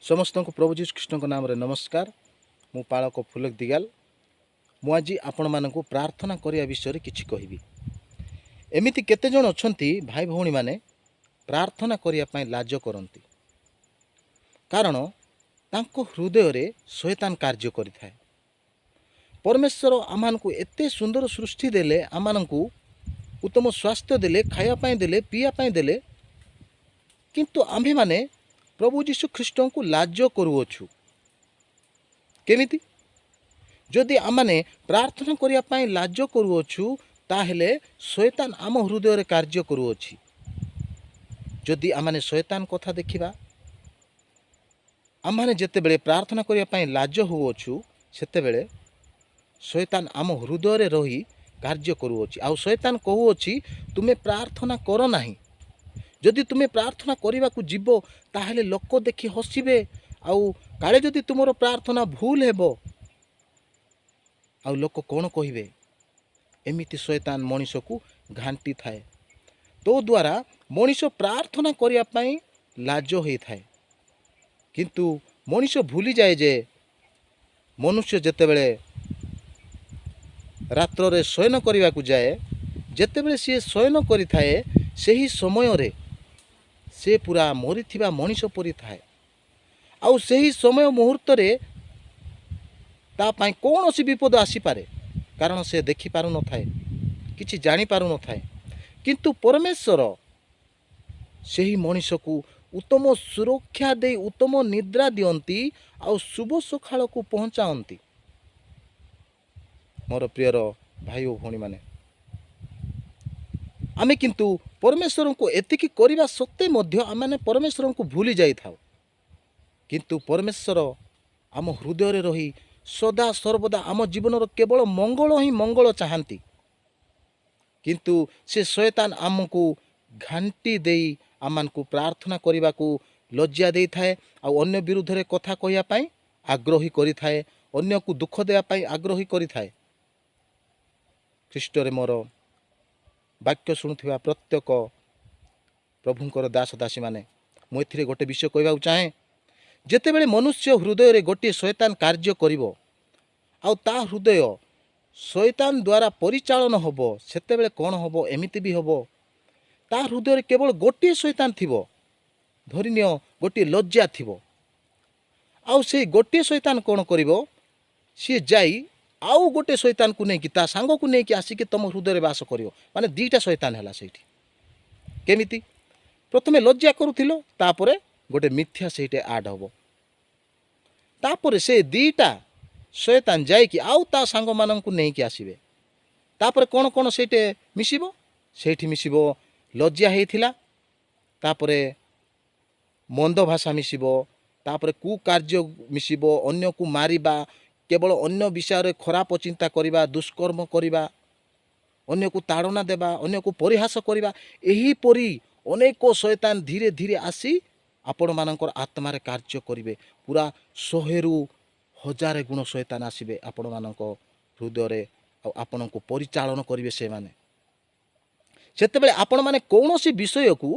ସମସ୍ତଙ୍କୁ ପ୍ରଭୁ ଯୀଶୁ ଖ୍ରୀଷ୍ଟଙ୍କ ନାମରେ ନମସ୍କାର। ମୁଁ ପାଳକ ଫୁଲକ ଦିଗାଲ। ମୁଁ ଆଜି ଆପଣମାନଙ୍କୁ ପ୍ରାର୍ଥନା କରିବା ବିଷୟରେ କିଛି କହିବି। ଏମିତି କେତେଜଣ ଅଛନ୍ତି ଭାଇ ଭଉଣୀମାନେ, ପ୍ରାର୍ଥନା କରିବା ପାଇଁ ଲାଜ କରନ୍ତି, କାରଣ ତାଙ୍କ ହୃଦୟରେ ଶୟତାନ କାର୍ଯ୍ୟ କରିଥାଏ। ପରମେଶ୍ୱର ଆମମାନଙ୍କୁ ଏତେ ସୁନ୍ଦର ସୃଷ୍ଟି ଦେଲେ, ଆମମାନଙ୍କୁ ଉତ୍ତମ ସ୍ୱାସ୍ଥ୍ୟ ଦେଲେ, ଖାଇବା ପାଇଁ ଦେଲେ, ପିଇବା ପାଇଁ ଦେଲେ, କିନ୍ତୁ ଆମ୍ଭେମାନେ ପ୍ରଭୁ ଯୀଶୁ ଖ୍ରୀଷ୍ଟଙ୍କୁ ଲାଜ କରୁଅଛୁ। କେମିତି? ଯଦି ଆମମାନେ ପ୍ରାର୍ଥନା କରିବା ପାଇଁ ଲାଜ କରୁଅଛୁ, ତାହେଲେ ଶୟତାନ ଆମ ହୃଦୟରେ କାର୍ଯ୍ୟ କରୁଅଛି। ଯଦି ଆମମାନେ ଶୟତାନ କଥା ଦେଖିବା, ଆମମାନେ ଯେତେବେଳେ ପ୍ରାର୍ଥନା କରିବା ପାଇଁ ଲାଜ ହେଉଅଛୁ, ସେତେବେଳେ ଶୟତାନ ଆମ ହୃଦୟରେ ରହି କାର୍ଯ୍ୟ କରୁଅଛି। ଆଉ ଶୟତାନ କହୁଅଛି, ତୁମେ ପ୍ରାର୍ଥନା କର ନାହିଁ। ଯଦି ତୁମେ ପ୍ରାର୍ଥନା କରିବାକୁ ଯିବ, ତାହେଲେ ଲୋକ ଦେଖି ହସିବେ। ଆଉ କାଳେ ଯଦି ତୁମର ପ୍ରାର୍ଥନା ଭୁଲ ହେବ, ଆଉ ଲୋକ କ'ଣ କହିବେ? ଏମିତି ଶୟତାନ ମଣିଷକୁ ଘାଣ୍ଟି ଥାଏ। ତୋ ଦ୍ୱାରା ମଣିଷ ପ୍ରାର୍ଥନା କରିବା ପାଇଁ ଲାଜ ହୋଇଥାଏ। କିନ୍ତୁ ମଣିଷ ଭୁଲିଯାଏ ଯେ ମନୁଷ୍ୟ ଯେତେବେଳେ ରାତ୍ରରେ ଶୟନ କରିବାକୁ ଯାଏ, ଯେତେବେଳେ ସିଏ ଶୟନ କରିଥାଏ, ସେହି ସମୟରେ ସେ ପୁରା ମରିଥିବା ମଣିଷ ପରି ଥାଏ। ଆଉ ସେହି ସମୟ ମୁହୂର୍ତ୍ତରେ ତା ପାଇଁ କୌଣସି ବିପଦ ଆସିପାରେ, କାରଣ ସେ ଦେଖିପାରୁନଥାଏ, କିଛି ଜାଣିପାରୁନଥାଏ। କିନ୍ତୁ ପରମେଶ୍ୱର ସେହି ମଣିଷକୁ ଉତ୍ତମ ସୁରକ୍ଷା ଦେଇ ଉତ୍ତମ ନିଦ୍ରା ଦିଅନ୍ତି ଆଉ ଶୁଭ ସକାଳକୁ ପହଞ୍ଚାଅନ୍ତି। ମୋର ପ୍ରିୟର ଭାଇ ଓ ଭଉଣୀମାନେ, ଆମେ କିନ୍ତୁ ପରମେଶ୍ୱରଙ୍କୁ ଏତିକି କରିବା ସତ୍ତ୍ୱେ ମଧ୍ୟ ଆମେମାନେ ପରମେଶ୍ୱରଙ୍କୁ ଭୁଲି ଯାଇଥାଉ। କିନ୍ତୁ ପରମେଶ୍ୱର ଆମ ହୃଦୟରେ ରହି ସଦା ସର୍ବଦା ଆମ ଜୀବନର କେବଳ ମଙ୍ଗଳ ହିଁ ମଙ୍ଗଳ ଚାହାନ୍ତି। କିନ୍ତୁ ସେ ଶୟତାନ ଆମକୁ ଘାଣ୍ଟି ଦେଇ ଆମମାନଙ୍କୁ ପ୍ରାର୍ଥନା କରିବାକୁ ଲଜ୍ଜା ଦେଇଥାଏ, ଆଉ ଅନ୍ୟ ବିରୁଦ୍ଧରେ କଥା କହିବା ପାଇଁ ଆଗ୍ରହୀ କରିଥାଏ, ଅନ୍ୟକୁ ଦୁଃଖ ଦେବା ପାଇଁ ଆଗ୍ରହୀ କରିଥାଏ। ଖ୍ରୀଷ୍ଟରେ ମୋର ବାକ୍ୟ ଶୁଣୁଥିବା ପ୍ରତ୍ୟେକ ପ୍ରଭୁଙ୍କର ଦାସ ଦାସୀମାନେ, ମୁଁ ଏଥିରେ ଗୋଟେ ବିଷୟ କହିବାକୁ ଚାହେଁ। ଯେତେବେଳେ ମନୁଷ୍ୟ ହୃଦୟରେ ଗୋଟିଏ ଶୟତାନ କାର୍ଯ୍ୟ କରିବ ଆଉ ତା ହୃଦୟ ଶୟତାନ ଦ୍ୱାରା ପରିଚାଳନ ହେବ, ସେତେବେଳେ କ'ଣ ହେବ? ଏମିତି ବି ହେବ, ତା ହୃଦୟରେ କେବଳ ଗୋଟିଏ ଶୟତାନ ଥିବ, ଧରିନିଅ ଗୋଟିଏ ଲଜ୍ଜା ଥିବ। ଆଉ ସେଇ ଗୋଟିଏ ଶୟତାନ କ'ଣ କରିବ? ସିଏ ଯାଇ ଆଉ ଗୋଟେ ଶୈତାନକୁ ନେଇକି, ତା ସାଙ୍ଗକୁ ନେଇକି ଆସିକି ତୁମ ହୃଦୟରେ ବାସ କରିବ। ମାନେ ଦୁଇଟା ଶୈତାନ ହେଲା ସେଇଠି। କେମିତି? ପ୍ରଥମେ ଲଜ୍ଜା କରୁଥିଲ, ତାପରେ ଗୋଟେ ମିଥ୍ୟା ସେଇଠି ଆଡ଼୍ ହେବ। ତାପରେ ସେ ଦୁଇଟା ଶୈତାନ ଯାଇକି ଆଉ ତା ସାଙ୍ଗମାନଙ୍କୁ ନେଇକି ଆସିବେ। ତାପରେ କ'ଣ କ'ଣ ସେଇଠି ମିଶିବ? ସେଇଠି ମିଶିବ ଲଜ୍ଜା ହେଇଥିଲା, ତାପରେ ମନ୍ଦ ଭାଷା ମିଶିବ, ତାପରେ କୁକାର୍ଯ୍ୟ ମିଶିବ, ଅନ୍ୟକୁ ମାରିବା, କେବଳ ଅନ୍ୟ ବିଷୟରେ ଖରାପ ଚିନ୍ତା କରିବା, ଦୁଷ୍କର୍ମ କରିବା, ଅନ୍ୟକୁ ତାଡ଼ନା ଦେବା, ଅନ୍ୟକୁ ପରିହାସ କରିବା। ଏହିପରି ଅନେକ ଶୟତାନ ଧୀରେ ଧୀରେ ଆସି ଆପଣମାନଙ୍କର ଆତ୍ମାରେ କାର୍ଯ୍ୟ କରିବେ। ପୁରା 100ରୁ 1000 ଗୁଣ ଶୟତାନ ଆସିବେ ଆପଣମାନଙ୍କ ହୃଦୟରେ ଆଉ ଆପଣଙ୍କୁ ପରିଚାଳନ କରିବେ ସେମାନେ। ସେତେବେଳେ ଆପଣମାନେ କୌଣସି ବିଷୟକୁ,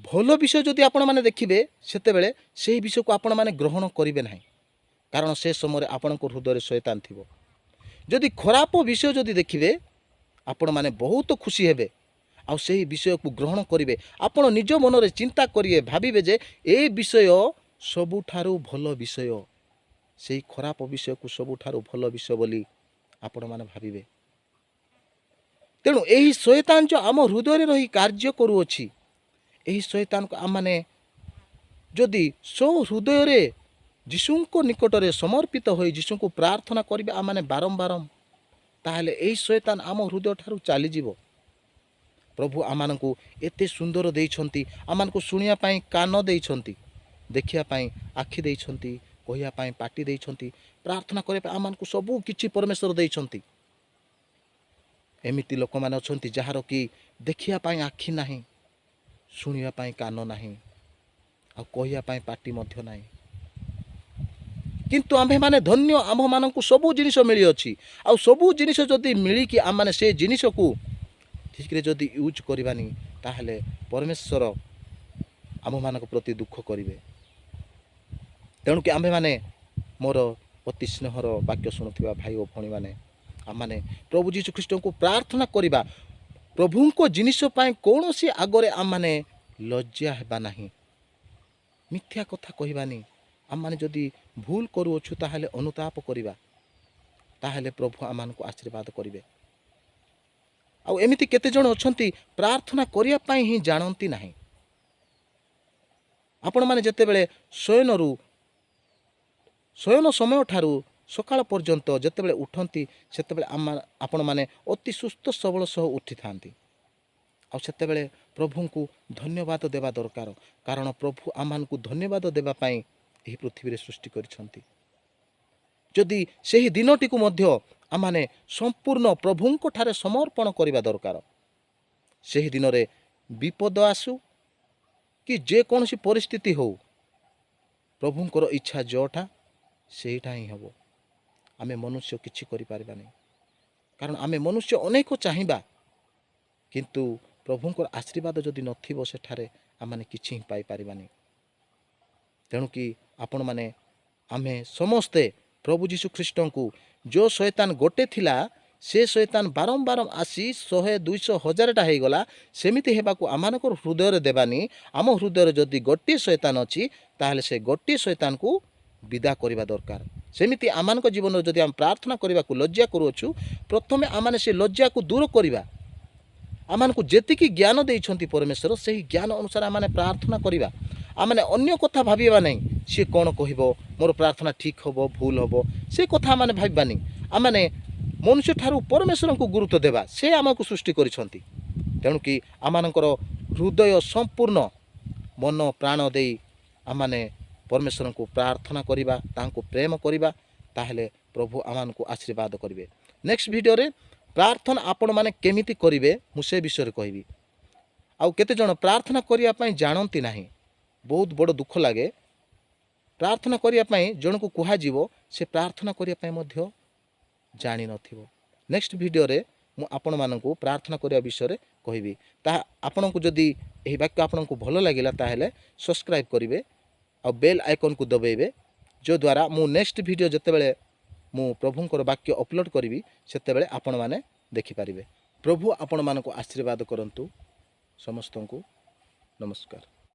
ଭଲ ବିଷୟ ଯଦି ଆପଣମାନେ ଦେଖିବେ, ସେତେବେଳେ ସେହି ବିଷୟକୁ ଆପଣମାନେ ଗ୍ରହଣ କରିବେ ନାହିଁ, କାରଣ ସେ ସମୟରେ ଆପଣଙ୍କ ହୃଦୟରେ ଶୟତାନ ଥିବ। ଯଦି ଖରାପ ବିଷୟ ଯଦି ଦେଖିବେ, ଆପଣମାନେ ବହୁତ ଖୁସି ହେବେ ଆଉ ସେହି ବିଷୟକୁ ଗ୍ରହଣ କରିବେ। ଆପଣ ନିଜ ମନରେ ଚିନ୍ତା କରିବେ, ଭାବିବେ ଯେ ଏ ବିଷୟ ସବୁଠାରୁ ଭଲ ବିଷୟ। ସେଇ ଖରାପ ବିଷୟକୁ ସବୁଠାରୁ ଭଲ ବିଷୟ ବୋଲି ଆପଣମାନେ ଭାବିବେ। ତେଣୁ ଏହି ଶୟତାନ ଯେଉଁ ଆମ ହୃଦୟରେ ରହି କାର୍ଯ୍ୟ କରୁଅଛି, ଏହି ଶୟତାନକୁ ଆମମାନେ ଯଦି ସ୍ୱ ହୃଦୟରେ ଯୀଶୁଙ୍କ ନିକଟରେ ସମର୍ପିତ ହୋଇ ଯୀଶୁଙ୍କୁ ପ୍ରାର୍ଥନା କରିବେ ଆମମାନେ ବାରମ୍ବାର, ତାହେଲେ ଏହି ଶୟତାନ ଆମ ହୃଦୟ ଠାରୁ ଚାଲିଯିବ। ପ୍ରଭୁ ଆମମାନଙ୍କୁ ଏତେ ସୁନ୍ଦର ଦେଇଛନ୍ତି। ଆମମାନଙ୍କୁ ଶୁଣିବା ପାଇଁ କାନ ଦେଇଛନ୍ତି, ଦେଖିବା ପାଇଁ ଆଖି ଦେଇଛନ୍ତି, କହିବା ପାଇଁ ପାଟି ଦେଇଛନ୍ତି, ପ୍ରାର୍ଥନା କରିବା ପାଇଁ ଆମମାନଙ୍କୁ ସବୁ କିଛି ପରମେଶ୍ୱର ଦେଇଛନ୍ତି। ଏମିତି ଲୋକମାନେ ଅଛନ୍ତି ଯାହାର କି ଦେଖିବା ପାଇଁ ଆଖି ନାହିଁ, ଶୁଣିବା ପାଇଁ କାନ ନାହିଁ, ଆଉ କହିବା ପାଇଁ ପାଟି ମଧ୍ୟ ନାହିଁ। କିନ୍ତୁ ଆମ୍ଭେମାନେ ଧନ୍ୟ, ଆମ୍ଭମାନଙ୍କୁ ସବୁ ଜିନିଷ ମିଳିଅଛି। ଆଉ ସବୁ ଜିନିଷ ଯଦି ମିଳିକି ଆମମାନେ ସେ ଜିନିଷକୁ ଠିକ୍ରେ ଯଦି ୟୁଜ୍ କରିବାନି, ତାହେଲେ ପରମେଶ୍ୱର ଆମ୍ଭମାନଙ୍କ ପ୍ରତି ଦୁଃଖ କରିବେ। ତେଣୁକି ଆମ୍ଭେମାନେ ମୋର ଅତି ସ୍ନେହର ବାକ୍ୟ ଶୁଣୁଥିବା ଭାଇ ଓ ଭଉଣୀମାନେ, ଆମମାନେ ପ୍ରଭୁ ଯୀଶୁ ଖ୍ରୀଷ୍ଟଙ୍କୁ ପ୍ରାର୍ଥନା କରିବା। ପ୍ରଭୁଙ୍କ ଜିନିଷ ପାଇଁ କୌଣସି ଆଗରେ ଆମମାନେ ଲଜ୍ଜା ହେବା ନାହିଁ, ମିଥ୍ୟା କଥା କହିବାନି। ଆମମାନେ ଯଦି ଭୁଲ କରୁଅଛୁ ତାହେଲେ ଅନୁତାପ କରିବା, ତାହେଲେ ପ୍ରଭୁ ଆମମାନଙ୍କୁ ଆଶୀର୍ବାଦ କରିବେ। ଆଉ ଏମିତି କେତେଜଣ ଅଛନ୍ତି ପ୍ରାର୍ଥନା କରିବା ପାଇଁ ହିଁ ଜାଣନ୍ତି ନାହିଁ। ଆପଣମାନେ ଯେତେବେଳେ ଶୟନ ସମୟଠାରୁ ସକାଳ ପର୍ଯ୍ୟନ୍ତ ଯେତେବେଳେ ଉଠନ୍ତି, ସେତେବେଳେ ଆପଣମାନେ ଅତି ସୁସ୍ଥ ସବଳ ସହ ଉଠିଥାନ୍ତି। ଆଉ ସେତେବେଳେ ପ୍ରଭୁଙ୍କୁ ଧନ୍ୟବାଦ ଦେବା ଦରକାର, କାରଣ ପ୍ରଭୁ ଆମମାନଙ୍କୁ ଧନ୍ୟବାଦ ଦେବା ପାଇଁ ଏହି ପୃଥିବୀରେ ସୃଷ୍ଟି କରିଛନ୍ତି। ଯଦି ସେହି ଦିନଟିକୁ ମଧ୍ୟ ଆମମାନେ ସମ୍ପୂର୍ଣ୍ଣ ପ୍ରଭୁଙ୍କ ଠାରେ ସମର୍ପଣ କରିବା ଦରକାର। ସେହି ଦିନରେ ବିପଦ ଆସୁ କି ଯେକୌଣସି ପରିସ୍ଥିତି ହେଉ, ପ୍ରଭୁଙ୍କର ଇଚ୍ଛା ଯେଉଁଟା ସେଇଟା ହିଁ ହେବ। ଆମେ ମନୁଷ୍ୟ କିଛି କରିପାରିବାନି, କାରଣ ଆମେ ମନୁଷ୍ୟ ଅନେକ ଚାହିଁବା, କିନ୍ତୁ ପ୍ରଭୁଙ୍କର ଆଶୀର୍ବାଦ ଯଦି ନଥିବ ସେଠାରେ ଆମମାନେ କିଛି ହିଁ ପାଇପାରିବାନି। ତେଣୁକି ଆପଣମାନେ ଆମେ ସମସ୍ତେ ପ୍ରଭୁ ଯୀଶୁ ଖ୍ରୀଷ୍ଟଙ୍କୁ, ଯେଉଁ ଶୟତାନ ଗୋଟେ ଥିଲା ସେ ଶୟତାନ ବାରମ୍ବାର ଆସି 100, 200, 1000ଟା ହେଇଗଲା, ସେମିତି ହେବାକୁ ଆମମାନଙ୍କର ହୃଦୟରେ ଦେବାନି। ଆମ ହୃଦୟରେ ଯଦି ଗୋଟିଏ ଶୟତାନ ଅଛି, ତାହେଲେ ସେ ଗୋଟିଏ ଶୟତାନକୁ ବିଦା କରିବା ଦରକାର। ସେମିତି ଆମମାନଙ୍କ ଜୀବନରେ ଯଦି ଆମେ ପ୍ରାର୍ଥନା କରିବାକୁ ଲଜ୍ଜା କରୁଅଛୁ, ପ୍ରଥମେ ଆମମାନେ ସେ ଲଜ୍ଜାକୁ ଦୂର କରିବା। ଆମମାନଙ୍କୁ ଯେତିକି ଜ୍ଞାନ ଦେଇଛନ୍ତି ପରମେଶ୍ୱର, ସେହି ଜ୍ଞାନ ଅନୁସାରେ ଆମମାନେ ପ୍ରାର୍ଥନା କରିବା। ଆମମାନେ ଅନ୍ୟ କଥା ଭାବିବା ନାହିଁ, ସିଏ କ'ଣ କହିବ, ମୋର ପ୍ରାର୍ଥନା ଠିକ୍ ହେବ ଭୁଲ ହେବ, ସେ କଥା ଆମମାନେ ଭାବିବାନି। ଆମମାନେ ମନୁଷ୍ୟଠାରୁ ପରମେଶ୍ୱରଙ୍କୁ ଗୁରୁତ୍ୱ ଦେବା, ସେ ଆମକୁ ସୃଷ୍ଟି କରିଛନ୍ତି। ତେଣୁକି ଆମମାନଙ୍କର ହୃଦୟ ସମ୍ପୂର୍ଣ୍ଣ ମନ ପ୍ରାଣ ଦେଇ ଆମମାନେ ପରମେଶ୍ୱରଙ୍କୁ ପ୍ରାର୍ଥନା କରିବା, ତାହାଙ୍କୁ ପ୍ରେମ କରିବା, ତାହେଲେ ପ୍ରଭୁ ଆମମାନଙ୍କୁ ଆଶୀର୍ବାଦ କରିବେ। ନେକ୍ସଟ ଭିଡ଼ିଓରେ ପ୍ରାର୍ଥନା ଆପଣମାନେ କେମିତି କରିବେ ମୁଁ ସେ ବିଷୟରେ କହିବି। ଆଉ କେତେଜଣ ପ୍ରାର୍ଥନା କରିବା ପାଇଁ ଜାଣନ୍ତି ନାହିଁ, ବହୁତ ବଡ଼ ଦୁଃଖ ଲାଗେ। ପ୍ରାର୍ଥନା କରିବା ପାଇଁ ଜଣକୁ କୁହାଯିବ, ସେ ପ୍ରାର୍ଥନା କରିବା ପାଇଁ ମଧ୍ୟ ଜାଣିନଥିବ। ନେକ୍ସଟ ଭିଡ଼ିଓରେ ମୁଁ ଆପଣମାନଙ୍କୁ ପ୍ରାର୍ଥନା କରିବା ବିଷୟରେ କହିବି। ତାହା ଆପଣଙ୍କୁ ଯଦି ଏହି ବାକ୍ୟ ଆପଣଙ୍କୁ ଭଲ ଲାଗିଲା, ତାହେଲେ ସବସ୍କ୍ରାଇବ୍ କରିବେ ଆଉ ବେଲ୍ ଆଇକନ୍କୁ ଦବାଇବେ, ଯଦ୍ୱାରା ମୁଁ ନେକ୍ସଟ ଭିଡ଼ିଓ ଯେତେବେଳେ ମୁଁ ପ୍ରଭୁଙ୍କର ବାକ୍ୟ ଅପଲୋଡ଼ କରିବି, ସେତେବେଳେ ଆପଣମାନେ ଦେଖିପାରିବେ। ପ୍ରଭୁ ଆପଣମାନଙ୍କୁ ଆଶୀର୍ବାଦ କରନ୍ତୁ ସମସ୍ତଙ୍କୁ। ନମସ୍କାର।